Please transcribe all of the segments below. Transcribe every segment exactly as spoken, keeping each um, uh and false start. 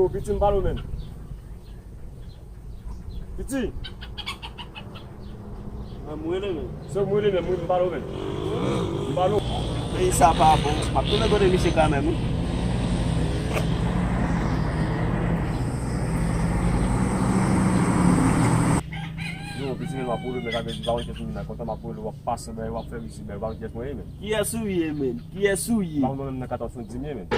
Piti, m pale w, menn. Piti. Mwen, m rele, menn. Se ou m rele, menn. Mwen, m pale w, menn. M pale w. Peyi sa pa bon. M ap tounen kote misye kanmenm, wi. Yo, piti, menn, m ap rele w, menn, sa vle di, pa konn kiyès moun nan, kontan m ap rele w, w ap pase, bèy, w ap fè mizik, bèy, w pa konn kiyès mwen ye, menn. Kiyès ou ye, menn? Kiyès ou ye? Pa konn menm nan katòz, se yon di m ye, menn.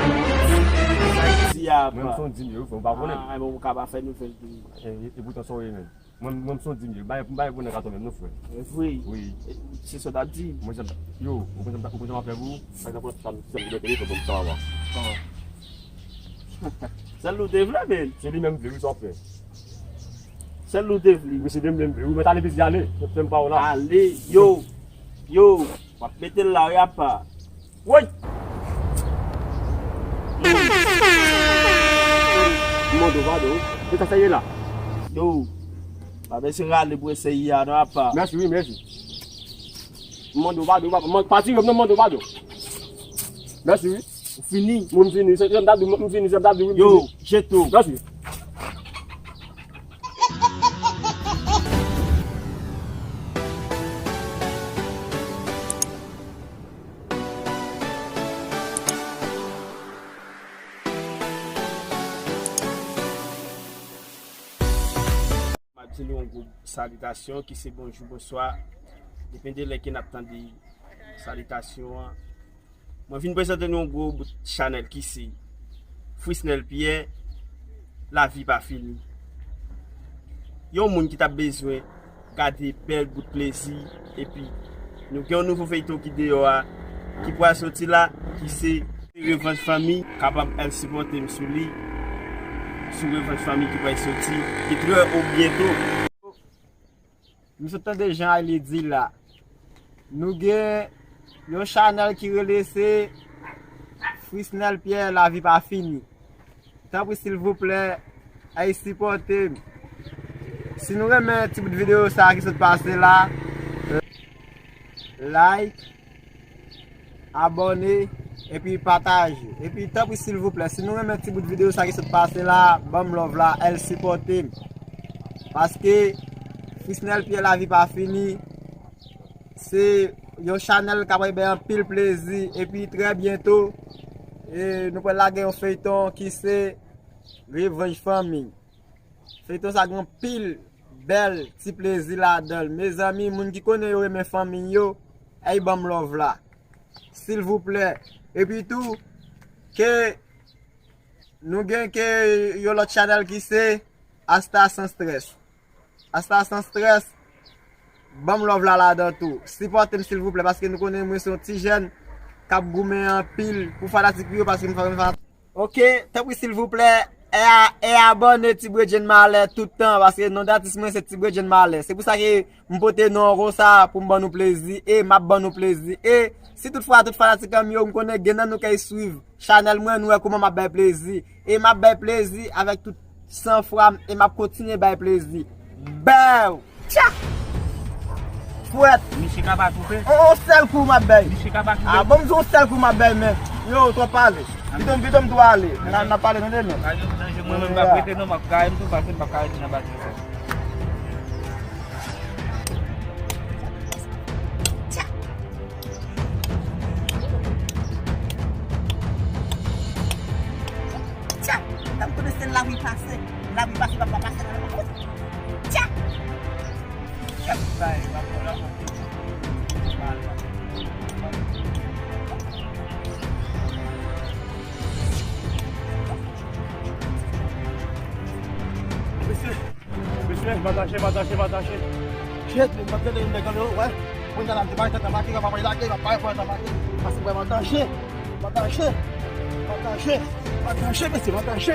Sa di a pa. Mwen, m se yon di m ye, wi, frè, ou pa konnen. Ah, bon, ou ka pa fè nouvèl tou. E, e, e poutan sa w ye, menn. Mwen, mwen, m se yon di m ye. M pa, m pa gen pwoblèm ak ou menm non, frè. Vre? Wi. E, se sa w t ap di m. Mwen, jan, yo, ou konn jan, ou konn jan m ap fè pou ou? Pa egzanp, sa m, sa m di bèk li, fò m sa va. Sèl ou te vle, menn. Se li menm vle, wi, sa w ap fè. Sèl ou te vle. Wi, se li menm vle. Wi, mwen, ale piti, ale. Fè m pa w la. Ale, yo, yo. W ap mete l la, wi, apa. Woy! M mande w padon, wi. Se sa sa ye la. Yo, pa bezwen rale pou eseye a, non, apa. Mèsi, wi, mèsi. M mande w padon, papa. M pa tire m non, m mande w padon. Mèsi, wi. Ou fini? Mwen, m fini. Se, se m ta di, m fini, se m ta di, wi, m fini. Yo, jete w. Mèsi. M ap di nou yon gwo salitasyon ki se bonjou, bonswa. Depann de lè ke n ap tande salitasyon an. Mwen vin prezante nou yon gwo bout chanèl ki se Frisnel Pierre, Lavi Pa Fini. Yon moun ki t ap bezwen gade bèl bout plezi, epi nou gen yon nouvo feyton ki deyò a, ki pral soti la, ki se Revanj Fanmi, kapab al sipòte m sou li, sou Revanj Fanmi ki pral soti, ki trè o byento. Nou sot tande jan Ayli di la. Nou gen yon chanèl ki rele se Frisnel Pierre, Lavi Pa Fini. Tanpri, silvouplè, al sipòte m. Si nou renmen ti bout videyo sa ki sot pase la, like, abòne, epi pataje. Epi, tanpri, silvouplè, si nou renmen ti bout videyo sa ki sot pase la, ban m love la, al sipòte m. Paske Frisnel Pierre, Lavi Pa Fini, se yon chanèl k ap bay anpil plezi, epi trè byento, e, nou pral lage yon feyton ki se Revanj Fanmi. Feyton sa gen anpil bèl ti plezi ladan l. Mezanmi, moun ki konnen yo renmen fanmi yo, al ban m love la. Silvouplè. Epi tou, ke nou gen ke yon lòt chanèl ki se Asta San Strès. Asta San Strès, ban m love la ladan tou. Sipòte m silvouplè, paske nou konnen mwen se yon ti jèn k ap goumen anpil pou fanatik yo, paske m fanatik. Ok, tanpri silvouplè, e a, e abòne Ti Bredjenn Malè tout tan, paske non d atis mwen se Ti Bredjenn Malè. Se pou sa ke m pote non an konsa pou m ban nou plezi, e m ap ban nou plezi. E si tout fwa tout fanatik an m yo, m konnen gen nan nou k ap swiv chanèl mwen, nou wè kouman m ap bay plezi. E m ap bay plezi avèk tout san fwa m, e m ap kontinye bay plezi. Bèw! Tcha! Fwèt! Misye ka pa twoupe. On, on sèl kou m ap bay. Misye ka pa twoupe. A bon, m di on sèl kou m ap bay, men. Yo, twòp pale. Pito m, pito m tou ale. N a, n a pale tande, men. Pa gen danje, mwen menm m p ap rete non, m ap kare m tou, paske m p ap ka rete nan batri sa. Tcha! Tcha! Sa m konnen se lavi pase. Lavi pase, pa, pa pase nan lavi. Tcha! Tcha! Mesye! Mesye, pataje, pataje, pataje. Shit, men m ap tande yon nèg anlè, wè. Mwen nan la, te bay tèt anba, ki kapab lage, pa bay fò anba, pase vrèman danje. Pataje, pataje, pataje, mesye, pataje.